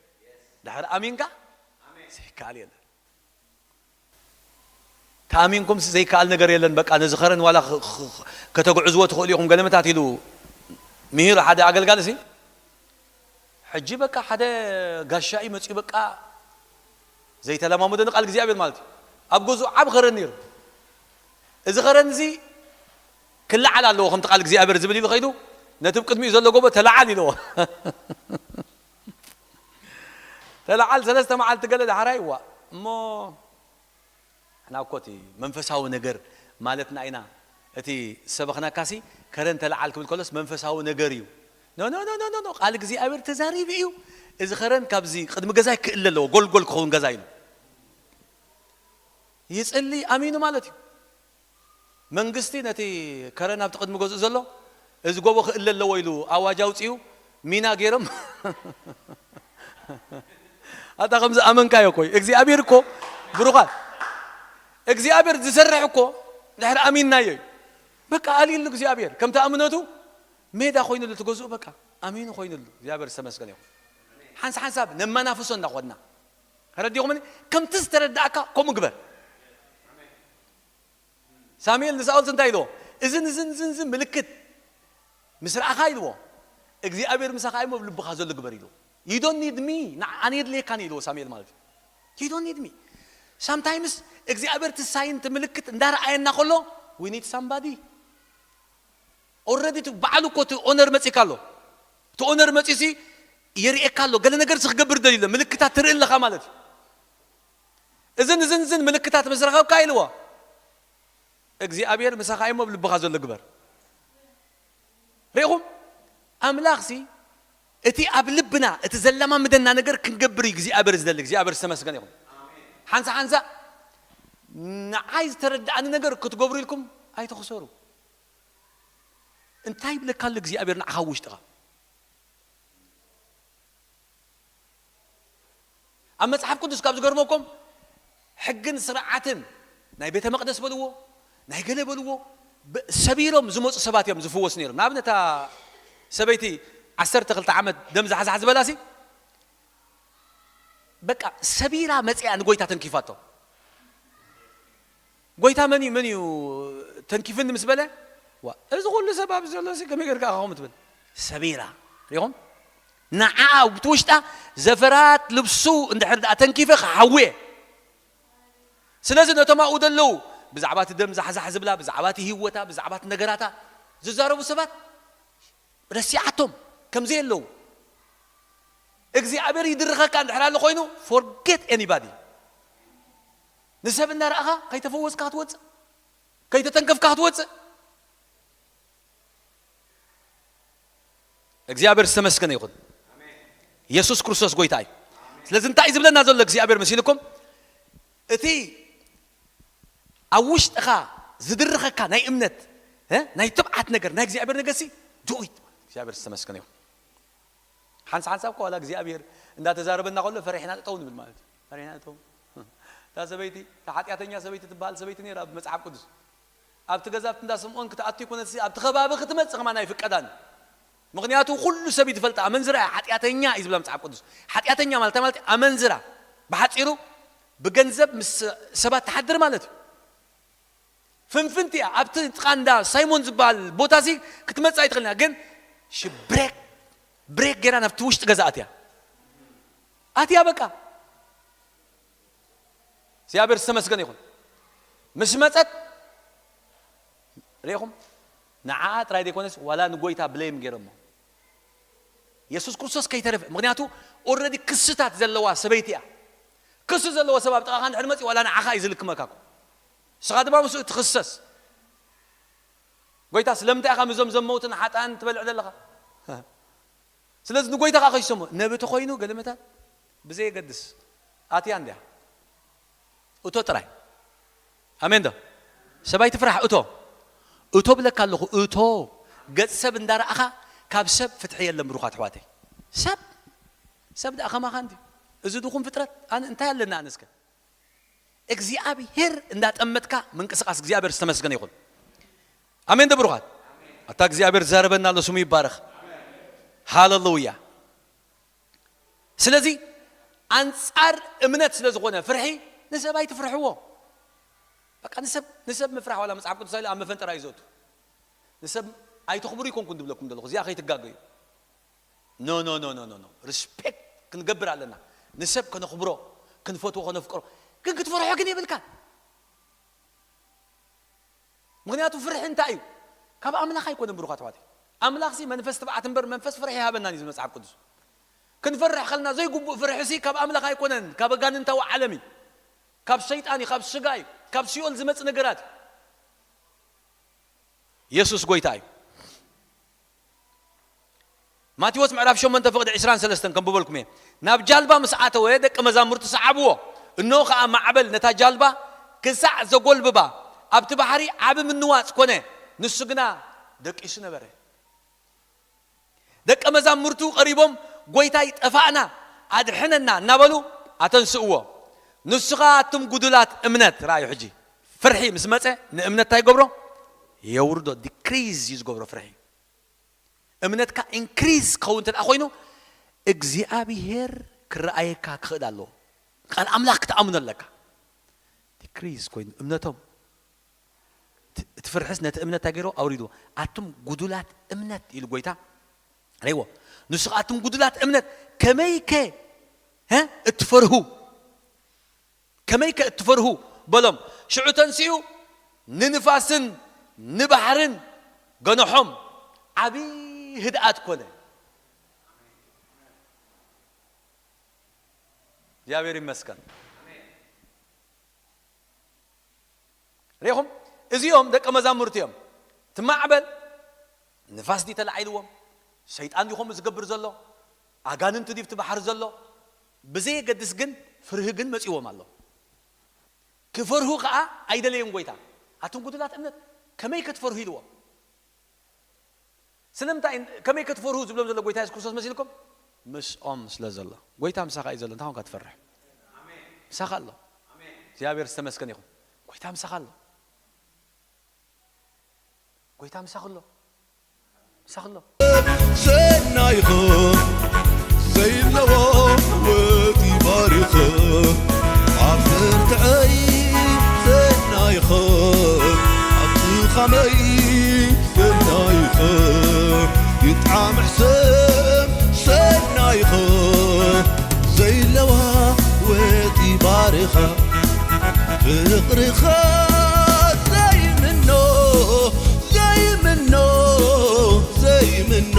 ድሕር ኣሚንካ ዘይከኣል የለን። ተኣሚንኩምሲ ዘይከኣል ነገር የለን። በቃ ነዚ ኸረን ዋላ ኽ-፣ ኽ-፣ ኽ-፣ ከተግዕዝዎ ትኽእሉ ኢኹም። ገለመታት ኢሉ ምሂሩ ሓደ ኣገልጋሊ ሲ ሕጂ በቃ ሓደ ጋሻ እዩ መጺኡ በቃ ዘይተለማመዶ ንቃል እግዚኣብሔር ማለት እዩ። ኣብ ገዝኡ ዓብ ኸረን ነይሩ። እዚ ኸረን እዚ ክለዓል ኣለዎ ከምቲ ቃል እግዚኣብሔር ዝብል ኢሉ ኸይዱ ነቲ ብቅድሚኡ ዘሎ ጎቦ ተለዓል ኢልዎ። ተለዓል ሰለስተ መዓልቲ ገለ ዳሕራይ ዋ እሞ ንሕና እኮ እቲ መንፈሳዊ ነገር ማለትና ኢና። እቲ ሰበኽናካሲ ከረን ተለዓል ክብል ከሎስ መንፈሳዊ ነገር እዩ። ኖ፣ ኖ፣ ኖ፣ ኖ፣ ኖ፣ ኖ፣ ቃል እግዚኣብሔር ተዛሪቡ እዩ። እዚ ከረን ካብዚ ቅድሚ ገዛይ ክእለ ኣለዎ፣ ጎልጎል ክኸውን ገዛ ኢሉ። ይጽሊ ኣሚኑ ማለት እዩ። መንግስቲ ነቲ ከረን ኣብቲ ቅድሚ ገዝኡ ዘሎ እዚ ጎቦ ክእለ ኣለዎ ኢሉ ኣዋጅ ኣውጺኡ ሚና ገይሮም። ኣታ ከምዚ ኣመንካዮ እኮ እዩ። እግዚኣብሔር እኮ ብሩኻት፣ እግዚኣብሔር ዝሰርሕ እኮ ድሕሪ ኣሚንናዮ እዩ። በቃ ኣልይሉ እግዚኣብሔር ከምቲ እምነቱ ሜዳ ኮይኑሉ እቲ ገዝኡ በቃ ኣሚኑ ኮይኑሉ። እግዚኣብሔር ዝተመስገነ ይኹን። ሓንሳ ሓንሳብ ነመናፍሶ እናኾድና ተረዲኹምኒ? ከምቲ ዝተረዳእካ ከምኡ ግበር። ሳሙኤል ንሳኦል እንታይ ኢልዎ? እዝን እዝን እዝን እዝን ምልክት ምስ ረኣኻ ኢልዎ እግዚኣብሔር ምሳኻ እሞ ኣብ ልብኻ ዘሎ ግበር ኢልዎ። You don't need me፣ ንዓ ኣነ የድልየካን ኢልዎ ሳሙኤል ማለት እዩ። You don't need me። Sometimes እግዚኣብሔር እቲ ሳይን እቲ ምልክት እንዳረኣየና ከሎ we need somebody። Already እቲ በዓሉ እኮ እቲ ኦነር መጺካ ኣሎ። እቲ ኦነር መጺሲ የርእየካ ኣሎ። ገለ ነገር ክገብር ደልዩ ኣሎ። ምልክታት ትርኢ ኣለኻ ማለት እዩ። እዝን እዝን እዝን ምልክታት ምስ ረኸብካ ኢልዎ እግዚኣብሔር ምሳኻ እሞ ኣብ ልብኻ ዘሎ ግበር። ርኢኹም? ኣምላኽሲ እቲ ኣብ ልብና እቲ ዘላማምደና ነገር ክንገብር እዩ እግዚኣብሔር ዝደሊ። እግዚኣብሔር ዝተመስገነ ይኹን። ሓንሳ ሓንሳ ንዓይ ዝተረዳእኒ ነገር ክትገብሩ ኢልኩም ኣይትኽሰሩ። እንታይ ይብለካ ኣሎ እግዚኣብሔር ንዓኻ ኣብ ውሽጥኻ? ኣብ መጽሓፍ ቅዱስ ካብ ዝገርመኩም ሕግን ስርዓትን ናይ ቤተ መቕደስ በልዎ ናይ ገለ በልዎ ብ-፣ ሰቢሮም ዝመፁ ሰባት እዮም ዝፍወሱ ነይሮም። ንኣብነት እታ ሰበይቲ ዓሰርተ ክልተ ዓመት ደም ዛሕዛሕ ዝበላሲ በቃ ሰቢራ መፅያ ንጎይታ ተንኪፋቶ። ጎይታ መን እዩ መን እዩ ተንኪፍኒ ምስ በለ ዋ እዚ ኩሉ ሰብ ኣብዚ ዘሎ ሲ ከመይ ጌርካ ኢኻ ከምኡ ትብል? ሰቢራ ሪኹም ንዓ ኣብቲ ውሽጣ ዘፈራት ልብሱ እንድሕር ደኣ ተንኪፈ ክሓውየ። ስለዚ ነቶም ኣብኡ ዘለዉ ብዛዕባ እቲ ደም ዛሕዛሕ ዝብላ ብዛዕባ እቲ ህይወታ ብዛዕባ እቲ ነገራታ ዝዛረቡ ሰባት ረሲዓቶም ከም ዘየለዉ። እግዚኣብሔር ይድርኸካ እንድሕር ኣሎ ኮይኑ፣ forget anybody። ንሰብ እናረኣኻ ከይተፈወስካ ክትወፅእ፣ ከይተተንከፍካ ክትወፅእ። እግዚኣብሔር ዝተመስገነ ይኹን። ኢየሱስ ክርስቶስ ጎይታ እዩ። ስለዚ እንታይ እዩ ዝብለና ዘሎ እግዚኣብሔር መሲልኩም? እቲ ኣብ ውሽጥኻ ዝድርኸካ ናይ እምነት፣ እ፣ ናይ ትብዓት ነገር፣ ናይ እግዚኣብሔር ነገር ሲ፣ do it። እግዚኣብሔር ዝተመስገነ ይኹን። ሓንሳ ሓንሳብ እኮ ዋላ እግዚኣብሔር እንዳተዛረበና ከሎ ፈሪሕና ጠጠው ንብል ማለት እዩ። ፈሪሕና ጠጠው። እታ ሰበይቲ፣ እታ ሓጢኣተኛ ሰበይቲ ትበሃል ሰበይቲ ነይራ ኣብ መጽሓፍ ቅዱስ። ኣብቲ ገዛ ኣብቲ እንዳ ስምዖን ክትኣቱ ይኮነትሲ፣ ኣብቲ ከባቢ ክትመጽእ ከማን ኣይፍቀዳን። ምኽንያቱ ኩሉ ሰብ እዩ ዝፈልጣ፣ ኣመንዝራ እያ፣ ሓጢኣተኛ እዩ ዝብላ መጽሓፍ ቅዱስ። ሓጢኣተኛ ማለት እንታይ ማለት እዩ? ኣመንዝራ። ብሓጺሩ ብገንዘብ ምስ ሰባት ትሓድር ማለት እዩ። ፍንፍንቲ እያ። ኣብቲ ጥቓ እንዳ ሳይሞን ዝበሃል ቦታ ሲ ክትመጽእ ኣይትኽእልን እያ። ግን ሺ ብሬክ፣ ብሬክ ገይራ ናብቲ ውሽጢ ገዛ ኣትያ። ኣትያ በቃ። እግዚኣብሔር ዝተመስገነ ይኹን። ምስ መጸት ርኢኹም፣ ንዓኣ ጥራይ ዘይኮነስ ዋላ ንጎይታ ብሌም ገይሮሞ። የሱስ ክርስቶስ ከይተረፈ፣ ምኽንያቱ ኦልሬዲ ክስታት ዘለዋ ሰበይቲ እያ። ክሲ ዘለዎ ሰብ ኣብ ጥቓኻ እንድሕር መጺኡ ዋላ ንዓኻ እዩ ዝልክመካ እኮ። ንስኻ ድማ ምስኡ ትኽሰስ። ጎይታ ስለምንታይ ኢኻ ምስዞም ዘመውትን ሓጥኣን ትበልዕ ዘለኻ? ስለዚ ንጎይታ ኸዓ ከይሰሞ ነቢ ተኾይኑ ገለ መታን ብዘየገድስ ኣትያ እንድያ። እቶ ጥራይ። ኣሜን ዶ? ሰብ ኣይትፍራሕ፣ እቶ። እቶ ብለካ ኣለኹ፣ እቶ። ገጽ ሰብ እንዳረኣኻ ካብ ሰብ ፍትሒ የለን ብሩኻት ኣሕዋተይ። ሰብ፣ ሰብ ደኣ ከማኻ እንድዩ። እዚ ድኹም ፍጥረት፣ ኣነ እንታይ ኣለና ኣነስከ? እግዚኣብሔር እንዳጠመትካ ምንቅስቃስ እግዚኣብሔር ዝተመስገነ ይኹን። ኣሜን ዶ ብሩኻት? ኣታ እግዚኣብሔር ዛረበና ኣሎ፣ ስሙ ይባረኽ። ሃሌሉያ። ስለዚ ኣንጻር እምነት ስለ ዝኾነ ፍርሒ ንሰብ ኣይትፍርሕዎ። በቃ ንሰብ፣ ንሰብ ምፍራሕ ዋላ መጽሓፍ ቅዱስ ኣይሉ ኣብ መፈንጠራ እዩ ዘእቱ። ንሰብ ኣይተኽብሩ ይኮንኩን ዝብለኩም ዘለኹ፣ እዚኣ ከይትጋገዩ። ኖ፣ ኖ፣ ኖ፣ ኖ፣ ኖ፣ ኖ። ሪስፔክት ክንገብር ኣለና። ንሰብ ከነኽብሮ፣ ክንፈትዎ፣ ከነፍቅሮ። ግን ክትፈርሖ ግን የብልካን። ምኽንያቱ ፍርሒ እንታይ እዩ? ካብ ኣምላኽ ኣይኮነን ብሩኻት ኣሕዋተይ። ኣምላኽሲ መንፈስ ትብዓት እምበር መንፈስ ፍርሒ ይሃበናን እዩ ዝብል መጽሓፍ ቅዱስ። ክንፈርሕ ከለና ዘይግቡእ ፍርሒሲ ካብ ኣምላኽ ኣይኮነን፣ ካብ ኣጋንንታዊ ዓለም እዩ። ካብ ሰይጣን እዩ፣ ካብ ስጋ እዩ፣ ካብ ሲኦል ዝመጽእ ነገራት እዩ። የሱስ ጎይታ እዩ። ማቴዎስ ምዕራፍ ሸሞንተ ፍቕዲ ዕስራን ሰለስተን ከንብበልኩም እየ። ናብ ጃልባ ምስ ኣተወ ደቂ መዛሙርቱ ሰዓብዎ። እንሆ ኸኣ ማዕበል ነታ ጃልባ ክሳዕ ዘጎልብባ ኣብቲ ባሕሪ ዓቢ ምንዋጽ ኮነ። ንሱ ግና ደቂሱ ነበረ። ደቀ መዛሙርቱ ቀሪቦም፣ "ጐይታይ፣ ጠፋእና፣ ኣድሕነና" እናበሉ ኣተንስእዎ። ንሱ ኸኣ፣ "ኣቱም ጉዱላት እምነት"፣ ረኣዩ ሕጂ፣ ፍርሒ ምስ መጸ፣ ንእምነት እንታይ ይገብሮ? የውርዶ፣ ዲክሪዝ እዩ ዝገብሮ ፍርሒ። እምነትካ ኢንክሪዝ ክኸውን እንተ ደኣ ኾይኑ፣ እግዚኣብሄር ክረኣየካ ክኽእል ኣለዎ። ቃል ኣምላኽ ክትኣምኖ ኣለካ። ዲክሪዝ ኮይኑ እምነቶም፣ እቲ፣ እቲ ፍርሕስ ነቲ እምነት እንታይ ገይርዎ? ኣውሪድዎ። "ኣቱም ጉዱላት እምነት" ኢሉ ጐይታ፣ ርእይዎ። ንሱ ኸኣ፣ "ኣቱም ጉዱላት እምነት፣ ከመይከ፣ ሀ፣ እትፈርሁ? ከመይከ እትፈርሁ?" በሎም። ሽዑ ተንሲኡ ንንፋስን ንባሕርን ገንሖም፣ ዓብዪ ህድኣት ኮነ። እግዚኣብሔር ይመስገን። ርኢኹም? እዚኦም ደቀ መዛሙርቲ እዮም። እቲ ማዕበል ንፋስ ድዩ ተላዒልዎም? ሰይጣን ድዩ ከምኡ ዝገብር ዘሎ? ኣጋንንቲ ድዩ ኣብቲ ባሕሪ ዘሎ? ብዘየገድስ ግን ፍርሂ ግን መጺዎም ኣሎ። ክፈርሁ ከኣ ኣይደለዮን ጐይታ። "ኣቱም ጉዱላት እምነት ከመይ ክትፈርሁ?" ኢልዎም። ስለምንታይ፣ ከመይ ክትፈርሁ ዝብሎም ዘሎ ጐይታ የሱስ ክርስቶስ መሲልኩም? ምስኦም ስለ ዘሎ። ጐይታ ምሳኻ እዩ ዘሎ፣ እንታይ ኾንካ ትፈርሕ? ምሳኻ ኣሎ። እግዚኣብሔር ዝተመስገነ ይኹን። ጐይታ ምሳኻ ኣሎ። ጐይታ ምሳኻ ኣሎ። ምሳኻ ኣሎ። ሰናይኸ ዘይለወጥ ይባርኸ፣ ኣፍርትዐይ ሰናይኸ፣ ኣትኻመይ ሰናይኸ፣ ይጥዓም ሕሰም ሰናይኸ፣ ዘይለዋወጥ ይባርኸ፣ ፍቕርኸ ዘይምኖ፣ ዘይምኖ፣ ዘይምኖ።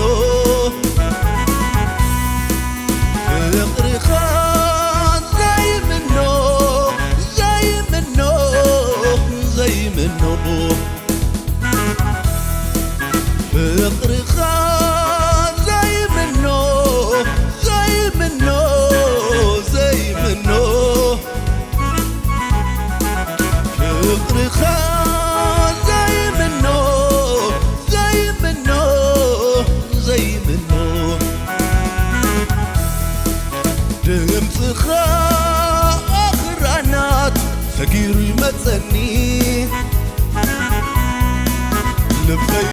ፍቕርኻ ዘይምኖ ዘይምኖ ዘይምኖ ድምፅኻ ኣኽራናት ሰጊሩ ይመፀኒ ልበይ